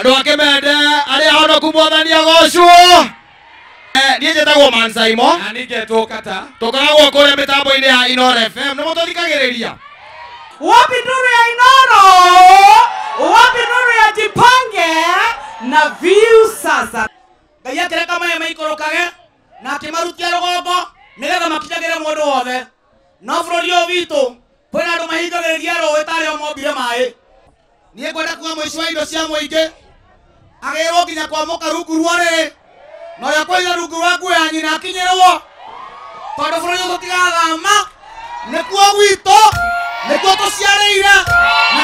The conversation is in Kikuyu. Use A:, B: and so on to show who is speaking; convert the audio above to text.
A: Andũ a Kĩmende arĩa honoku Mwathani agocwo. Niĩ njĩtagwo Mansaimo.
B: Na niĩ ngetwo Kata.
A: Tũkoragwo kũrĩa mĩtambo-inĩ ya Inooro FM. Nĩ mũtũthikagĩrĩria?
C: Wapi nuru ya Inooro? Wapi nuru ya Jipange na Viusasa?
D: Ngai akĩreka maĩ maikũrũkage na akĩmarutia rũgongo nĩgetha makinyagĩre mũndũ wothe. No bũrũri ũyũ witũ kwĩna andũ mahingagĩrĩria rũĩ tarĩ o mombire maĩ. Niĩ ngwenda kuga mũici wa indo cia mũingĩ agĩrwo nginya kwamũka rungu rwa rĩrĩ na ũrĩa kũiga rungu rwa nguo ya nyina akinyĩrwo, tondũ bũrũri ũyũ tũtigathama, nĩkuo gwitũ, nĩkuo tũciarĩire na